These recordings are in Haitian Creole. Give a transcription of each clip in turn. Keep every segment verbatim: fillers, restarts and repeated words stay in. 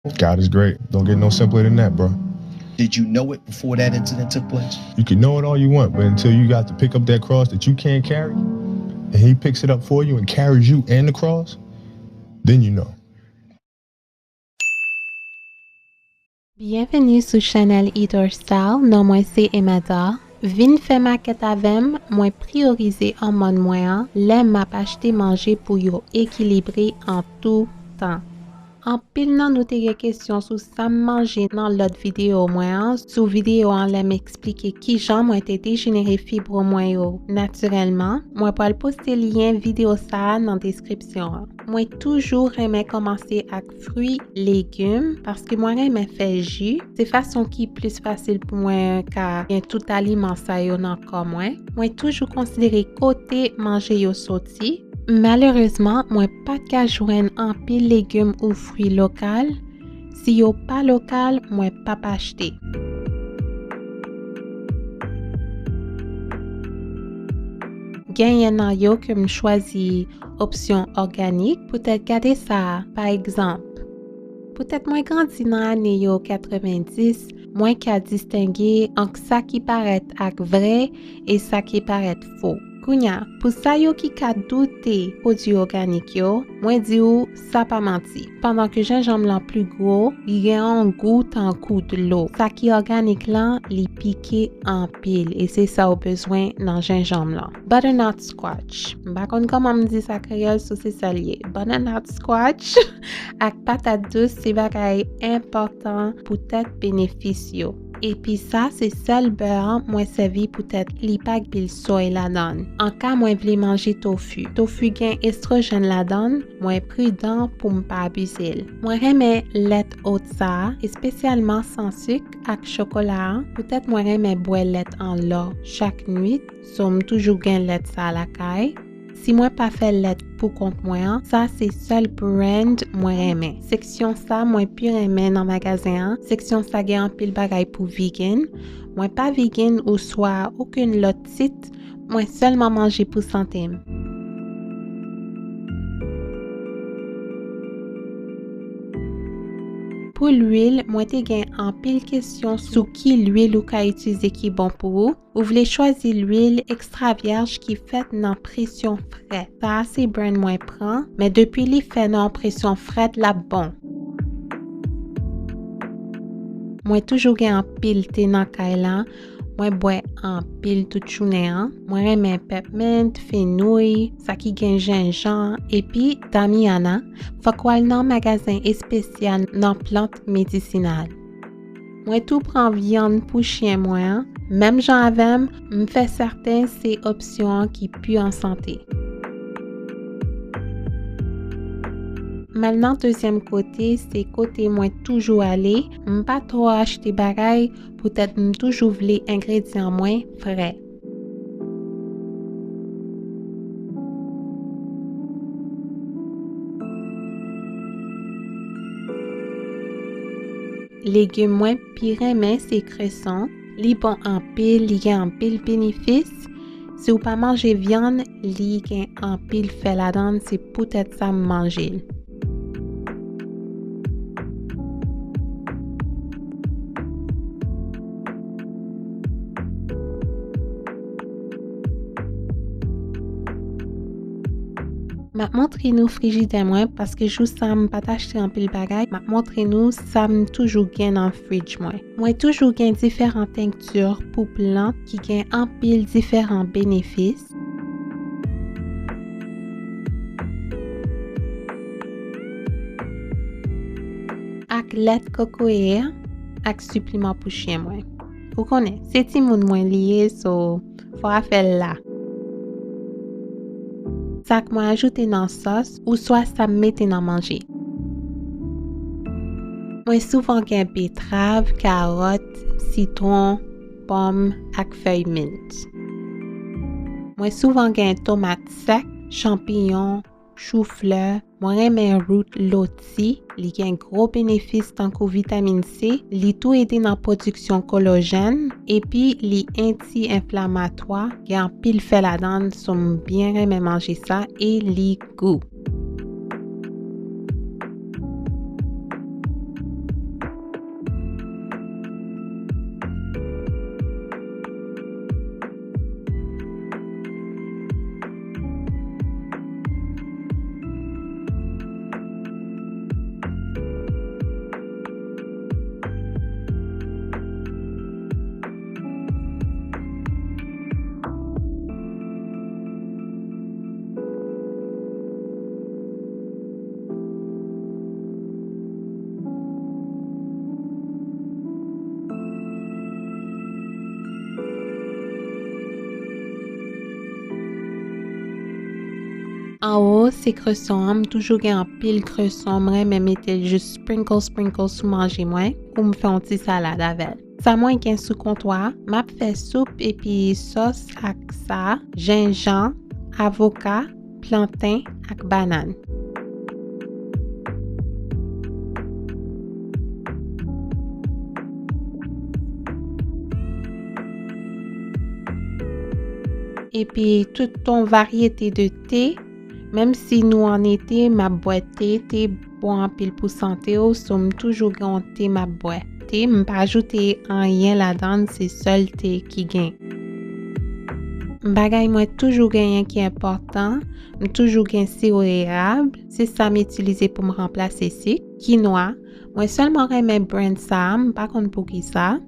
God is great. Don't get no simpler than that, bro. Did you know it before that incident took place? You can know it all you want, but until you got to pick up that cross that you can't carry, and he picks it up for you and carries you and the cross, then you know. Byenveni sou chanèl Eat or Style, non mwen se Emada. Vin fè makèt avè m, mwen priyorize òmòn mwen an lè m ap achte manje pou yo ekilibre an tou tan. Anpil nan nou te gen kesyon sou sa m manje nan lòt videyo mwen an, sou videyo an lè m eksplike kijan mwen te dejenere fibwòm mwen yo natirèlman. Mwen pral poste lyen videyo sa a nan deskripsyon an. Mwen toujou renmen kòmanse ak fwi, legim, paske mwen renmen fè ji. Se fason ki plis fasil pou mwen ka gen tout aliman sa yo nan kò mwen. Mwen toujou konsidere kote manje yo soti. Malerezman, mwen pa t ka jwenn anpil legim ou fwi lokal. Si yo pa lokal, mwen p ap achte. Genyen nan yo ke m chwazi opsyon òganik, poutèt gade sa a, pa egzanp. Poutèt mwen grandi nan ane yo katrevendis, mwen ka distenge ant sa ki parèt ak vrè e sa ki parèt fo. Kounye a, pou sa yo ki ka doute pwodui òganik yo, mwen di w sa pa manti. Pandan ke jenjanm lan pli gwo, li gen yon gou tankou dlo. Sa ki òganik lan, li pike anpil e se sa w bezwen nan jenjanm lan. Butternut squash. M pa konn kòman m di sa kreyòl, so se sa l ye. Butternut squash ak patat dous se bagay enpòtan poutèt benefis yo. Epi sa se sèl bè mwen sèvi poutèt li pa gen anpil soy ladan l. An ka mwen vle manje tofu. Tofu gen estrojèn ladan l, mwen pridan pou m pa abize l. Mwen renmen lèt ot sa a, espesyalman san sik ak chokola a. Poutèt mwen renmen bwè lèt an lò chak nwit, so m toujou gen lèt sa a lakay. Si mwen pa fè lèt pou kont mwen an, sa se sèl brand mwen renmen. Seksyon sa mwen pi renmen nan magazen an. Seksyon sa gen anpil bagay pou vegan. Mwen pa vegan oswa okenn lòt tit, mwen sèlman manje pou sante m. Pou lwil, mwen te gen anpil kesyon sou ki lwil ou ka itilize ki bon pou ou. Ou vle chwazi lwil ekstra vyèj ki fèt nan presyon frèt. Sa a se brand mwen pran, men depi li fè nan yon presyon frèt, l ap bon. Mwen toujou gen anpil te nan kay la. Mwen bwè anpil tout jounen an. Mwen renmen pepmint, fenouy, sa ki gen jenjan, epi damiyana. Fòk w al nan magazen espesyal nan plant medisinal. Mwen tou pran vyann pou chen mwen an. Menm jan avè m, m fè sèten se opsyon an ki pi an sante. M al nan dezyèm kote, se kote mwen toujou ale. M pa twò achte bagay, poutèt m toujou vle engredyan mwen frè. Legim mwen pi renmen se kreson. Li bon anpil, li gen anpil benefis. Si w pa manje vyann, li gen anpil fè ladan l, se poutèt sa m manje l. M ap montre nou frijidè mwen, paske jou sa a m pa t achte anpil bagay. M ap montre nou sa m toujou gen nan frij mwen. Mwen toujou gen diferan tenkti pou plant ki gen anpil diferan benefis. Ak lèt kokoye ak sipliman pou chen mwen. Ou konnen, se timoun mwen li ye, so fò afè l la. Sa k mwen ajoute nan sòs, oswa sa m mete nan manje. Mwen souvan gen betrav, kawòt, sitwon, pòm ak fèy mint. Mwen souvan gen tomat sèk, chanpiyon, chouflè. Mwen renmen root loti. Li gen gwo benefis tankou vitamin C. Li tou ede nan pwodiksyon kolajèn. Epi li anti-enflamatwa. Gen anpil fè ladan l, so m byen renmen manje sa e li gou. Se kreson an, m toujou gen anpil kreson, m renmen mete l jis sprinkle, sprinkle sou manje mwen, ou m fè yon ti salad avè l. Sa mwen gen sou kontwa, m ap fè soup epi sòs ak sa, jenjan, avoka, planten ak banann. Epi tout ton varyete de te, menm si nou an ete, m ap bwè te, te bon anpil pou sante w, so m toujou gen yon te m ap bwè. Te, m pa ajoute anyen ladan l, se sèl te ki gen. Bagay mwen toujou genyen ki enpòtan, m toujou gen siwo erab, se sa m itilize pou m ranplase sik, kinwa, mwen sèlman renmen brand sa a, m pa konn poukisa.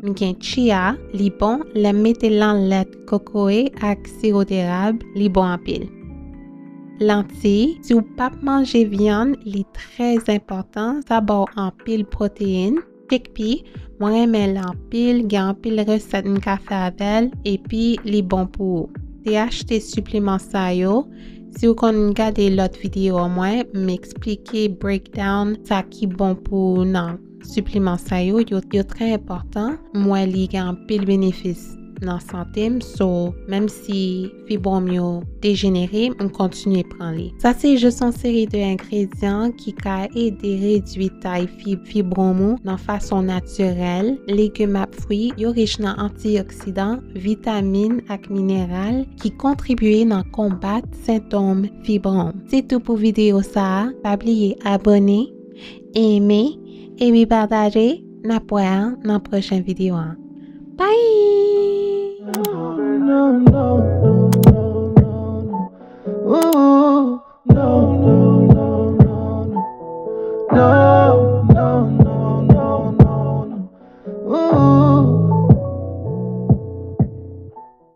M gen chia, li bon lè m mete l nan lèt kokoye ak siwo derab, li bon anpil. Lanti, si w p ap manje vyann, li trè enpòtan, sa ba w anpil pwoteyin. Chikpi, mwen renmen l anpil, gen anpil resèt m ka fè avè l, epi li bon pou ou. Te achte sipliman sa yo, si w konn gade lòt videyo mwen, m eksplike breakdown sa ki bon pou ou nan sipliman sa yo, yo, yo trè enpòtan. M wè li gen anpil benefis nan sante m, so menm si fibwòm yo dejenere, m kontinye pran li. Sa se jis yon seri de engredyan ki ka ede redui tay fib, fibwòm ou nan fason natirèl. Legim ak fwi yo rich nan antioksidan, vitamin ak mineral ki kontribye nan konbat sentòm fibwòm. Se tou pou videyo sa a. Pa bliye abòne, eme, epi pataje. N ap wè a nan pwochen videyo a. Bye!